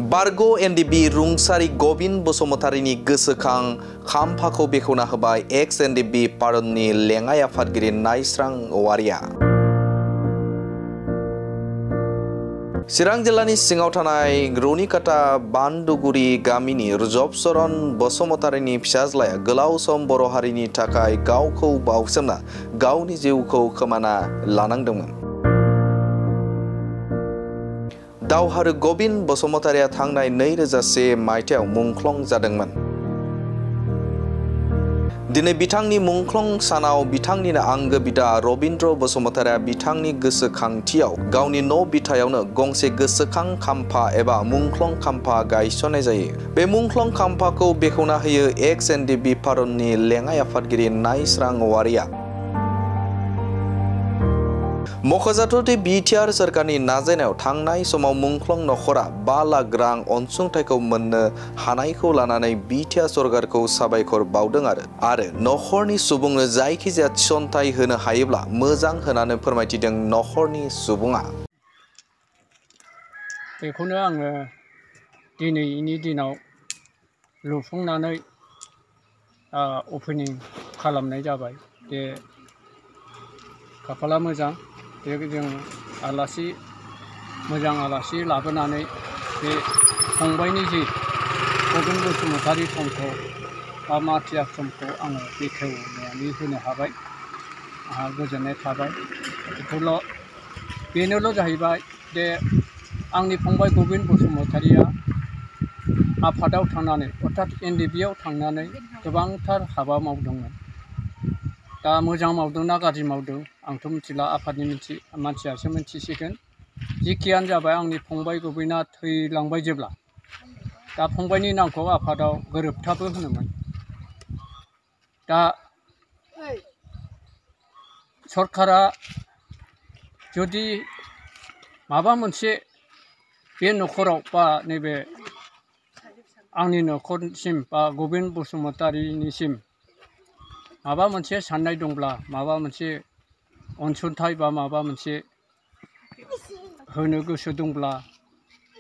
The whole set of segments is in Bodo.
बारग' एनडिबि रुंसारि गबिन बसुमतारीनि गोसोखां खाम्फाखौ बेखेवना होबाय एक्स एनडिबि पारननि लेङाइ आफादगिरि नायस्रां औवारिया। चिरां जिल्लानि सिङाव थानाय रुनिकाटा बान्दुगुरि गामिनि जबचरन बसुमतारीनि फिसाज्लाया गोलाव सम बर' हारिनि थाखाय गावखौ बाउसोमना गावनि जिउखौ खोमाना लानांदोंमोन। दावहारु गबिन बसुमतारीया थांनाय 2001 मायथाइयाव मुंख्लं जादोंमोन। दिनै बिथांनि मुंख्लं सानाव बिथांनिनो आंगो बिदा रबिन्द्र बसुमतारीया बिथांनि गोसोखांथियाव गावनि न' बिथायावनो गंसे गोसोखां खाम्फा एबा मुंख्लं खाम्फा गायसननाय जायो। बे मुंख्लं खाम्फाखौ बेखेवना होयो एक्स एनडिबि पारननि लेङाइ आफादगिरि नायस्रां औवारिया। मख'जाथावदि बिटिआर सोरखारनि नाजानायाव थांनाय समाव मुंख्लं नखरा 5 लाख रां अनसुंथाइखौ मोननो हानायखौ लानानै बिटिआर सरकारखौ साबायखर बावदों आरो नखरनि सुबुंनो जायखिजाया थिसनथाइ होनो हायोब्ला मोजां होननानै फोरमायथिदों नखरनि सुबुङा। बेखौनो आङो दिनैनि दिनाव लुफुंनानै अपेनिं खालामनाय जाबाय। बे खाफाला मोजां, बे जों मोजां आलासि लाबोनानै बे फंबायनि जि गबिन बसुमतारी समखौ बा माथिया समखौ आङो बेखेवनानै होनो हाबाय। आंहा गोजोननाय थाबाय। बेनोल' जाहैबाय जे आंनि फंबाय गबिन बसुमतारीया आफादाव थांनानै अर्थात एनडिबिआव थांनानै गोबांथार हाबा मावदोंमोन। दा मोजां मावदोंना गाज्रि मावदों आंथ' मिथिला, आफादनि मानसियासो मिथिसिगोन। जिखियानो जाबाय आंनि फंबाय गबिना थैलांबाय जेब्ला, दा फंबायनि नामखौ आफादाव गोरोबथाबो होनोमोन। दा सरकारा जुदि माबा मोनसे बे न'खराव बा नैबे आंनि न'खरसिम बा गबिन बसुमतारीनिसिम माबा मोनसे साननाय दंब्ला, माबा मोनसे अनसुंथाइ बा माबा मोनसे होनो गोसो दंब्ला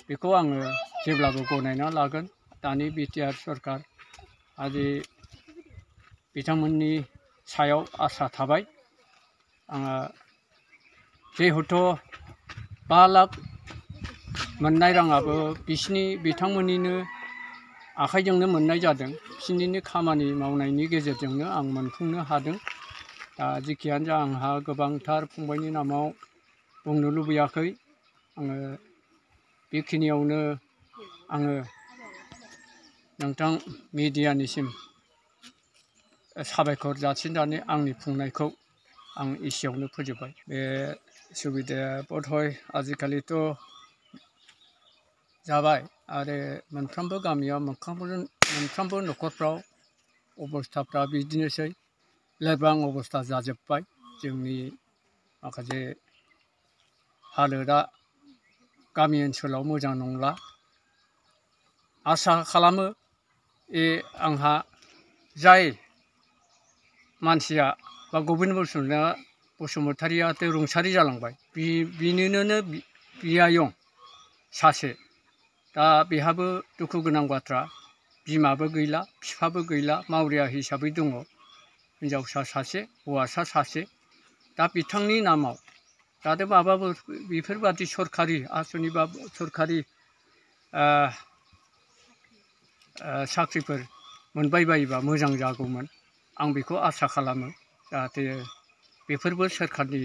बेखौ आङो जेब्लाबो गनायना लागोन। दानि बिटिआर सरकार आरो बिथांमोननि सायाव आसा थाबाय। आङो जिहेथु 5 लाख मोननाय राङाबो बिथांमोननिनो आखाइजोंनो मोननाय जादों। बिसोरनिनो खामानि मावनायनि गेजेरजोंनो आं मोनफुंनो हादों। दा जिखियानो जा आंहा गोबांथार फंबायनि नामाव बुंनो लुबैयाखै। आङो बेखिनियावनो आङो नोंथां मिडियानिसिम साबायखर जासिनानै आंनि बुंनायखौ आं एसेयावनो फोजोबबाय। बे सुबिदाया बधय आजिखालिथ' जाबाय आरो मोनफ्रोमबो गामियाव मोनफ्रोमबो न'खरफ्राव अबस्थाफ्रा बिदिनोसै, लोरबां अबस्था जाजोब्बाय। जोंनि माखासे हालोदा गामि ओनसोलाव मोजां नंला। आसा खालामो आंहा जाय मानसिया बा गबिन बसुमतारीयाथ' रुंसारि जालांबाय, बिनिनो बियायं सासे, दा बेहाबो दुखु गोनां बाथ्रा, बिमाबो गैला बिफाबो गैला, मावरिया हिसाबै दङ। हिनजावसा सासे हौवासा सासे। दा बिथांनि नामाव जाहाथे माबाबो बेफोरबादि सरखारि आसनि बा सरखारि साख्रिफोर मोनबाय बायोबा मोजां जागौमोन। आं बेखौ आसा खालामो। जाहाथे बेफोरबो सोरखारनि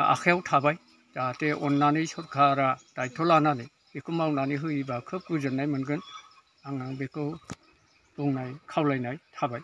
आखायाव थाबाय। जाहाथे अननानै सरकारा दायथ' लानानै बेखौ मावनानै होयोबा खोब गोजोननाय मोनगोन। आङो बेखौ खावलायनाय थाबाय।